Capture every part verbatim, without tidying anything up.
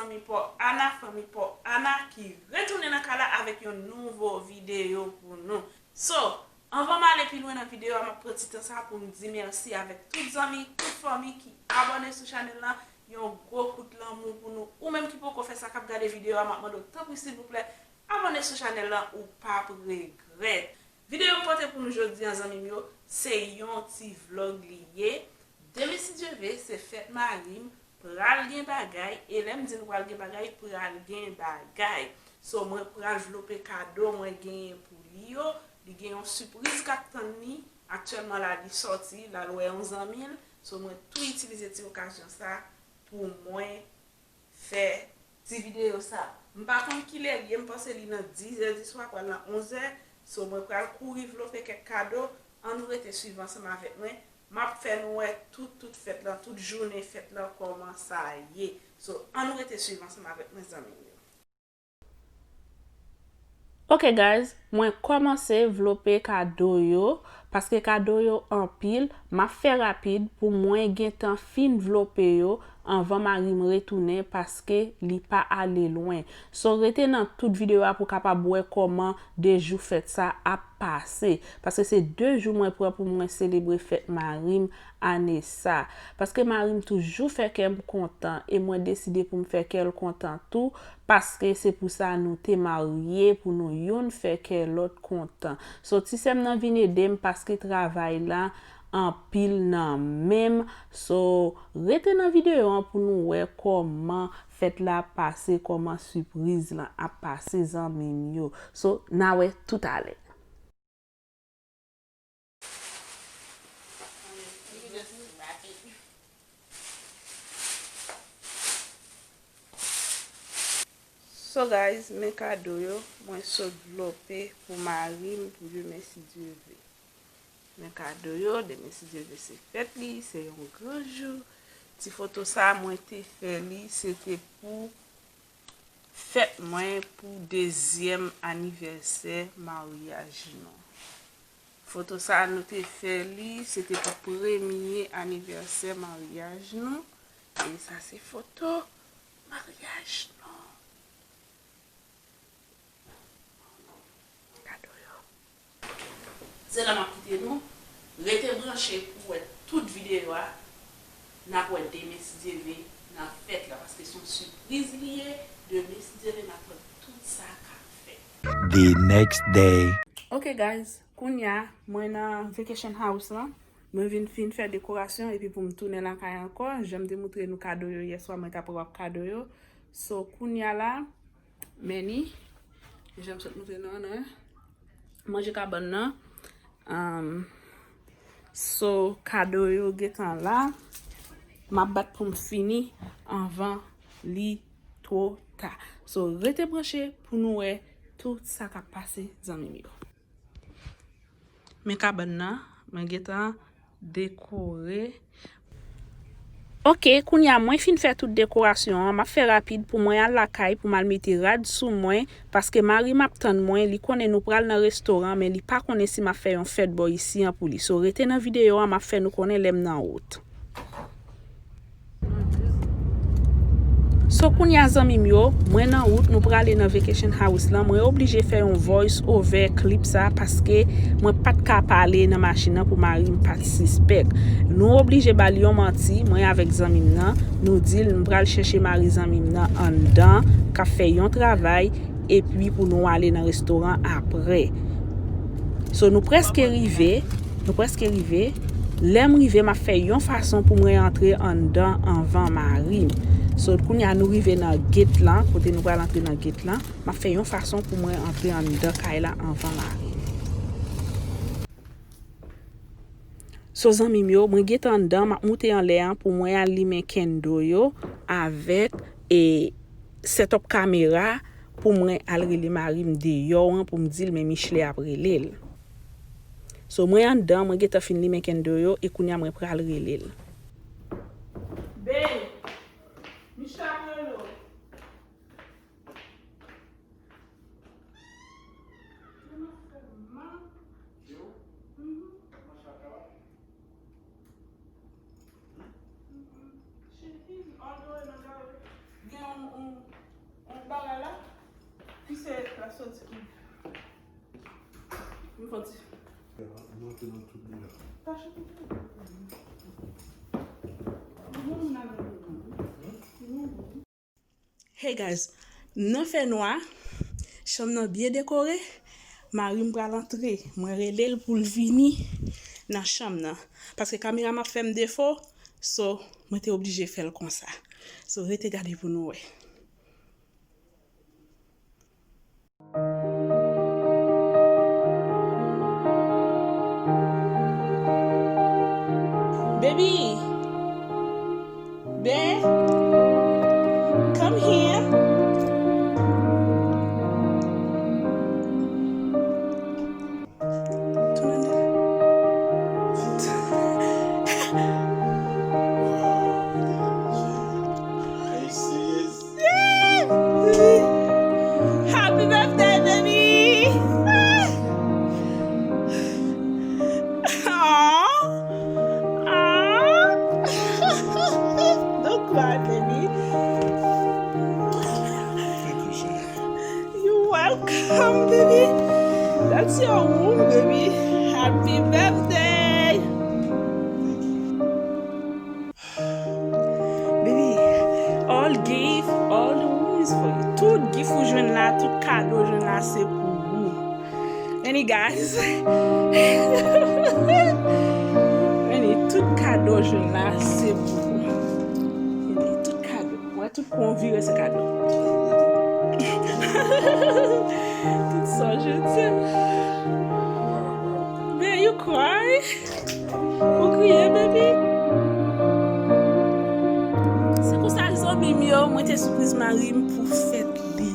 Fanmi Paw Ana, fanmi Paw Ana ki retounen nan kay la avèk yon nouvo videyo pou nou. So, anvan m ale pi lwen nan videyo a, m ap pran ti tan sa pou m di mèsi avèk tout zanmi, tout fanmi ki abòne sou chanèl la. Yon gwo kout lanmou pou nou. Ou menm ki poko fè sa, k ap gade videyo a, m ap mande w tanpri silvouplè, abòne sou chanèl la, ou p ap regrèt. Videyo m pote pou nou jodi a, zanmi m yo, se yon ti vlòg li ye. Demen si Dye ve, se fèt mari m, pral gen bagay, e lè m di nou pral gen bagay, pral gen bagay. So, mwen pral vlope kado mwen genyen pou li yo. Li gen yon sipriz k ap tann li. Aktyèlman la, li sòti, l al wè yon zanmi l. So, mwen tou itilize ti okazyon sa pou mwen fè ti videyo sa. M pa konn kilè l ye, m panse li nan dis è di swa, pral nan onz è. So, mwen pral kouri vlope kèk kado. Ann nou rete swiv ansanm avèk mwen. M ap fè nou wè tout, tout fèt lan, tout jounen fèt lan, kòman sa ye. So, ann nou rete swiv ansanm avèk mwen, zanmi m yo. Ok, guys, mwen kòmanse vlope kado yo, paske kado yo anpil. M ap fè rapid pou mwen gentan fin vlope yo anvan mari m retounen, paske li pa ale lwen. So, rete nan tout videyo a pou w kapab wè kòman de jou fèt sa ap pase. Paske se de jou mwen pran pou mwen selebre fèt mari m ane sa. Paske mari m toujou fè kè m kontan, e mwen deside pou m fè kè l kontan tou, paske se pou sa nou te marye, pou nou youn fè kè lòt kontan. So, ti sè m nan vin ede m paske travay la anpil nan men m. So, rete nan videyo an pou nou wè kòman fèt la ap pase, kòman sipriz lan ap pase, zanmi m yo. So, n a wè toutalè. So guys, men kado yo mwen sot vlope pou mari m pou demen si Dye ve. Men kado yo, demen si Dye ve se fèt li, se yon gran jou. Ti foto sa mwen te fè li, se te pou fèt mwen, pou dezyèm anivèsè maryaj nou. Foto sa nou te fè li, se te pou premye anivèsè maryaj nou. E sa se foto maryaj nou. Kado yo. Se la m ap kite nou. Rete branche pou wè tout videyo a. N ap wè demen si Dye ve nan fèt la, paske se yon sipriz li ye. Demen si Dye ve, n ap wè tout sa k ap fèt. The next day. Ok guys, kounya mwen nan vacation house lan. Mwen vin fin fè dekorasyon epi pou m tounen lakay ankò. Jan m te moutre nou kado yo yèswa, mwen t ap wrap kado yo. So kounya la, men ni, jan m sot moutre nou an, manje kabann nan. Um, so, kado yo gentan la. M ap bat pou m fini anvan li two ta. So, rete branche pou nou wè tout sa k ap pase, zanmi m yo. Men kabann nan, mwen gentan dekore. Ok, kounya mwen fin fè tout dekorasyon an, m ap fè rapid pou mwen al lakay pou m al mete rad sou mwen, paske mari m ap tann mwen, li konnen nou pral nan restoran, men li pa konnen si m ap fè yon fèt bò isi an pou li. So, rete nan videyo an, m ap fè nou konnen lè m nan wout. So, kounya zanmi m yo, mwen nan wout, nou prale nan vacation house lan, mwen oblije fè yon voice over clip sa, paske mwen pa t ka pale nan machin nan pou mari m pa t sispèk. Nou oblije ba l yon manti, mwen avèk zanmi m nan, nou di l m pral chèche mari zanmi m nan anndan, k ap fè yon travay, epi pou nou ale nan restoran apre. So, nou prèske rive, nou prèske rive. Lè m rive, m ap fè yon fason pou mwen antre anndan anvan mari m. So, kounya nou rive nan gate lan, kote nou pral antre nan gate lan. M ap fè yon fason pou mwen antre anndan kay la anvan mari m. So, zanmi m yo, mwen gentan anndan, m ap moute anlè an pou mwen al limen kendo yo avèk, e, set up kamera pou mwen al rele mari m deyò an pou m di l men Michelet ap rele l. So, mwen anndan, mwen gentan fin limen kendo yo e kounya mwen pral rele l. Babe, Michelet ap rele w. Yo? Mhm. Kòman sa travay? Mhm. Shit, easy. All the way nan gari. Gen yon, yon, Soti ki. M fè ti. Monte nan tout li a. Hey guys, nan fènwa, chanm nan byen dekore. Mari m pral antre. Mwen rele l pou l vini nan chanm nan. Paske kamera m ap fè m defo, so mwen te oblije fè l konsa. So rete gade pou nou wè. Baby, babe, come here. Are you serious? Happy birthday, baby! Aw. Aw. Don't cry, baby. You're welcome, baby. That's your room, baby. Happy birthday. Baby, all gift, all the room is for you. Tout gift ou jwenn la, tout kado ou jwenn la, se pou ou. Any guys? Any, tout kado ou jwenn la, se pou ou. Any, tout kado. Wè, tout kou w vire se kado. Tout sa w jete. Babe, you cry? Ou kriye, baby? Se konsa, zanmi m yo, mwen te sipriz mari m pou fèt li.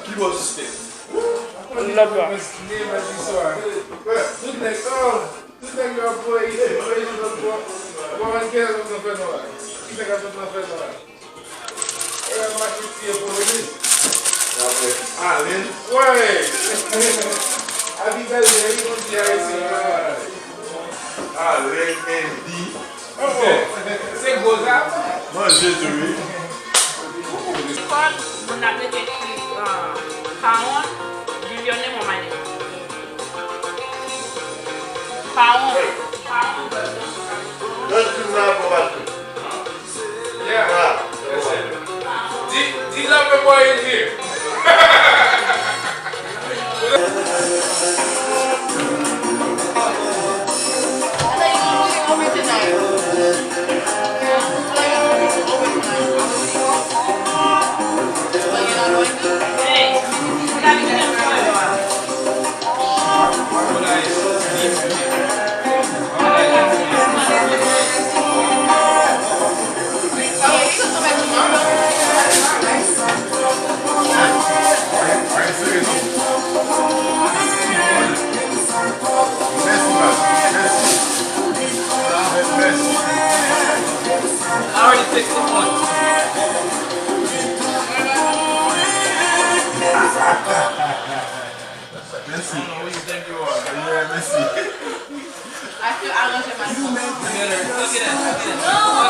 Ki bò siste? Lòt bò. Tout nèg, oh, tout nèg yo ap voye isi, voye isi lòt bò. Bon, men kiyès k ap nan fè nwa a? Kisa k ap nan fè nwa a? E ap mache tiye kominis. Alen. Wè. Abigail, li konn di Ayisyen. Alen, Andy. Oh, se gwo zam. Manje tou, wi. Kòd, moun ap rete ekri, ah, pound, billion, mon money. Pound, pound. Lòt film la bon pase. Yeah. Ah, bon pase. Di, di Lover Boy in here. I already fixed the point. Mèsi. Yeah, mèsi. Look at that, look at that, look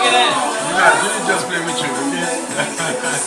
at that. Mila, Julie just play with you, okay?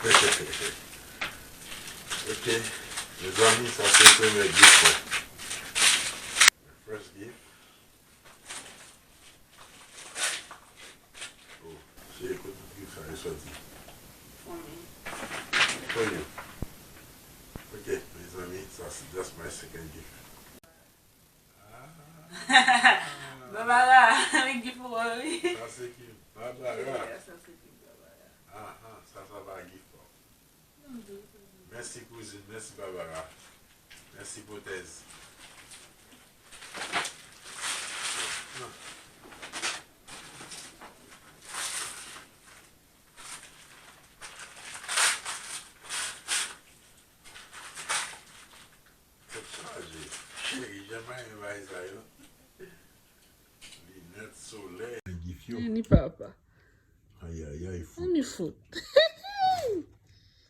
Ok, mezanmi, sa se premye gift mwen. First gift. Oh, se kote gift sa yo soti. For me. For you. Ok, mezanmi, sa se, that's my second gift. Ah. Barbara, men gift ou an, wi. Sa se ki Barbara. Yeah, sa se ki Barbara. Aha, sa, sa pa gift pa w. Mèsi kouzin, mèsi Barbara. Mèsi potèz. Tèt chaje. Cheri, jan m renmen bagay sa yo. Linèt solèy. Gift yo. Ni papa. Ayayay, fout. Ann fout.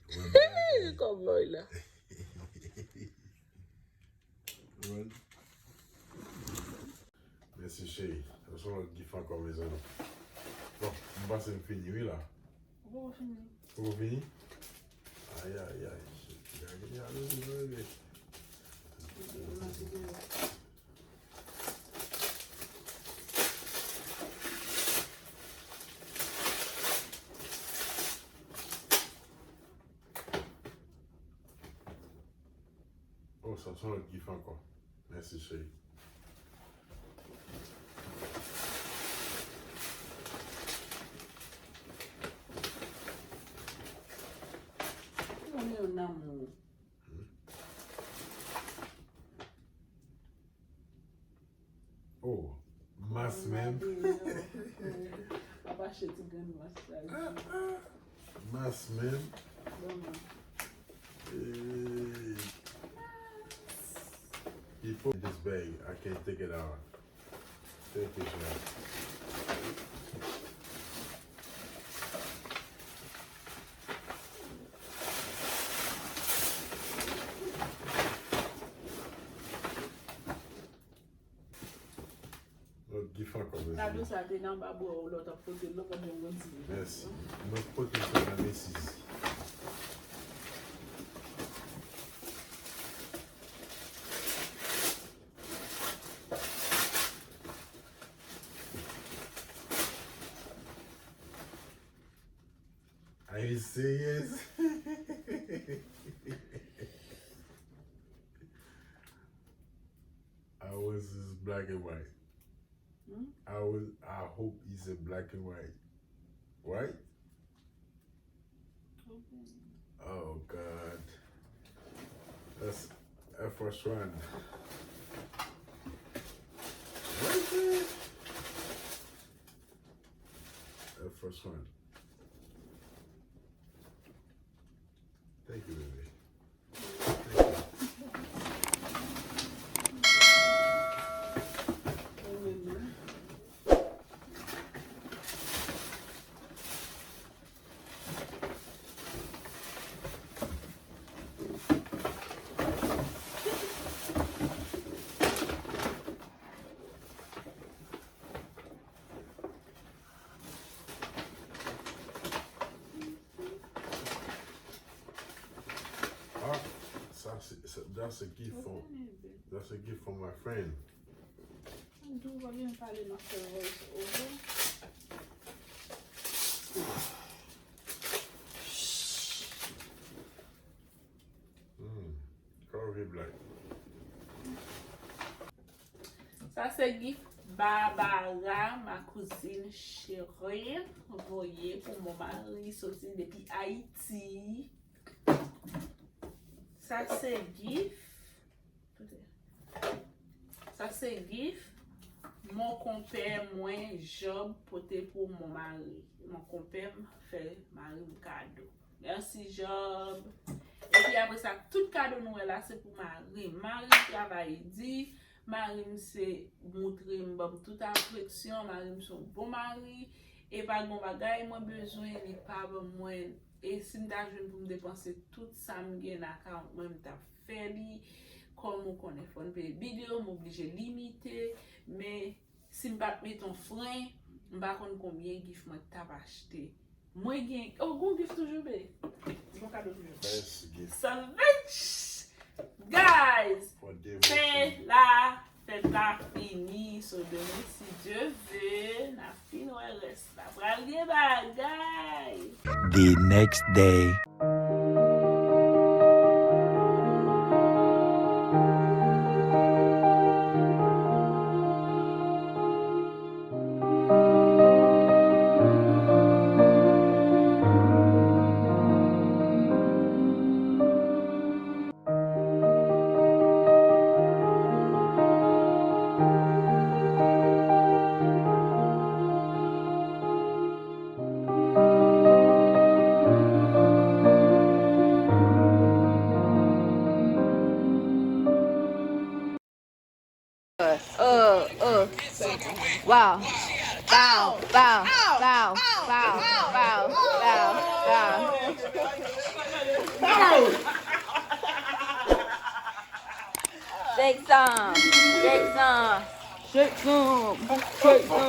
Wè bagay. Kòbòy la. Wè. Mèsi, cheri. Sa se yon lòt gift ankò, mezanmi. Bon, m panse m fini, wi, la. Ou poko fini. Poko fini? Ayayay. Gade, gade, gade. Oh, sa se yon lòt gift ankò. Mèsi, cheri. Ou konnen yon lanmou. Oh, mas menm. M ap achte ti grenn mas la. Mas menm. Bon, man. Hey. People, this bag, I can't take it out. Thank you, sir. Lòt gift ankò, mezanmi. Kado sa te nan anba bra w lè w t ap pote l, lè w pa t janm kontinye. Mèsi. Mwen pote sa nan Macy's. Are you serious? Ours is black and white. Hmm? Ours, I hope it's a black and white. White? Oh God. That's Air Force One. What is it? Air Force One. Thank you, baby. Ah, sa se, sa, that's a gift from, that's a gift from my friend. Mwen di w pa byen pale, m ap fè voice over. Hmm. Curvy black. Sa se gift Barbara, ma cousine chérie, voye pou mon mari, soti depi Ayiti. Sa se gift. Sa se gift mon konpè mwen, Job, pote pou mon mari. Mon konpè m fè mari m kado. Mèsi, Job. Epi apre sa, tout kado nou wè la, se pou mari m. Mari m travay di, mari m se moutre m, ban m tout afeksyon, mari m se yon bon mari. E pa gen yon bagay mwen bezwen, li pa ban mwen. E si m ta jwenn pou m depanse tout sa m gen nan account mwen, m t ap fè li. Kòm ou konnen, fò n peye bil yo, m oblije limite. Men, si m pa t met yon fren, m pa konn konbyen gift mwen t ap achte. Mwen gen, oh, gon gift toujou, be. Bon kado toujou. Best gift. Savage! Guys, for Devo fen la, fèt la fini. So, demen, si Dye ve, n a fin wè rès la. Pral gen bagay. The next day. Oh, oh. Wow. Bow, bow, bow, bow, bow, bow, bow. Shake some, shake some, shake some, shake some.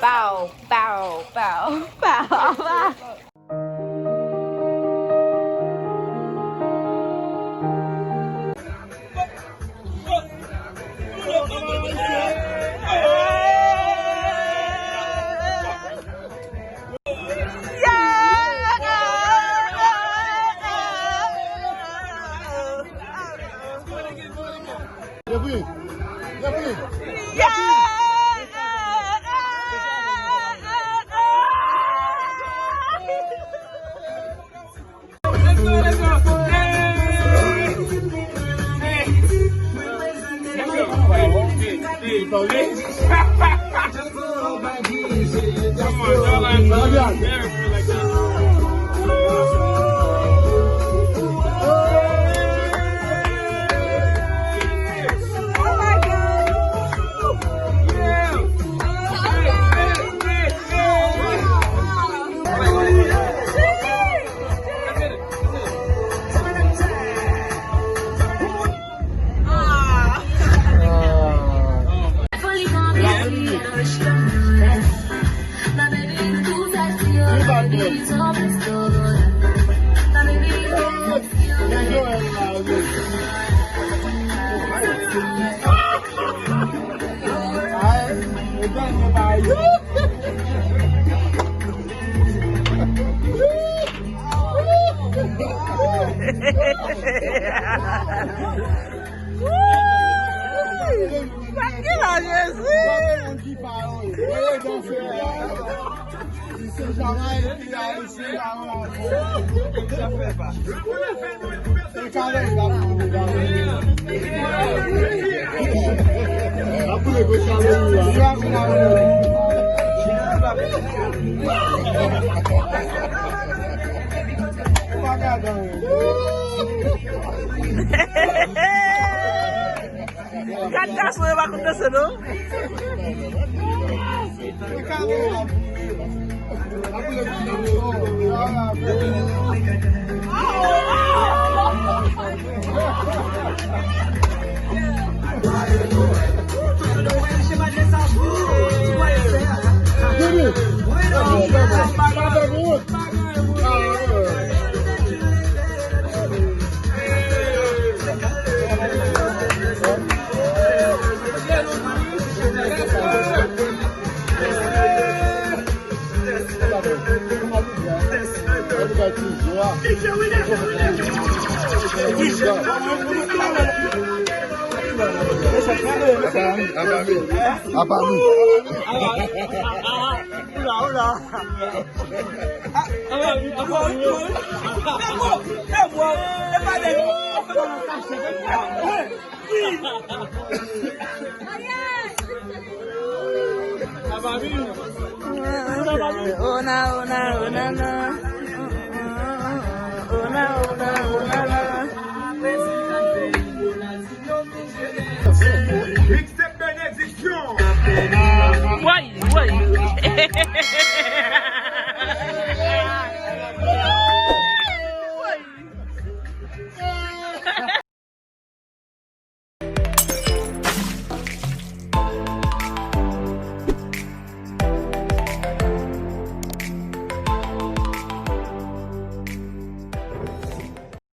Bow, bow, bow, bow. Depi, depi. Wouy! Sa ki la, Jezi? Gad gason yo pa konn danse non. Apa mi, apa mi. Apa mi. Apa mi. Oula, oula. Ona, ona, ona, ona.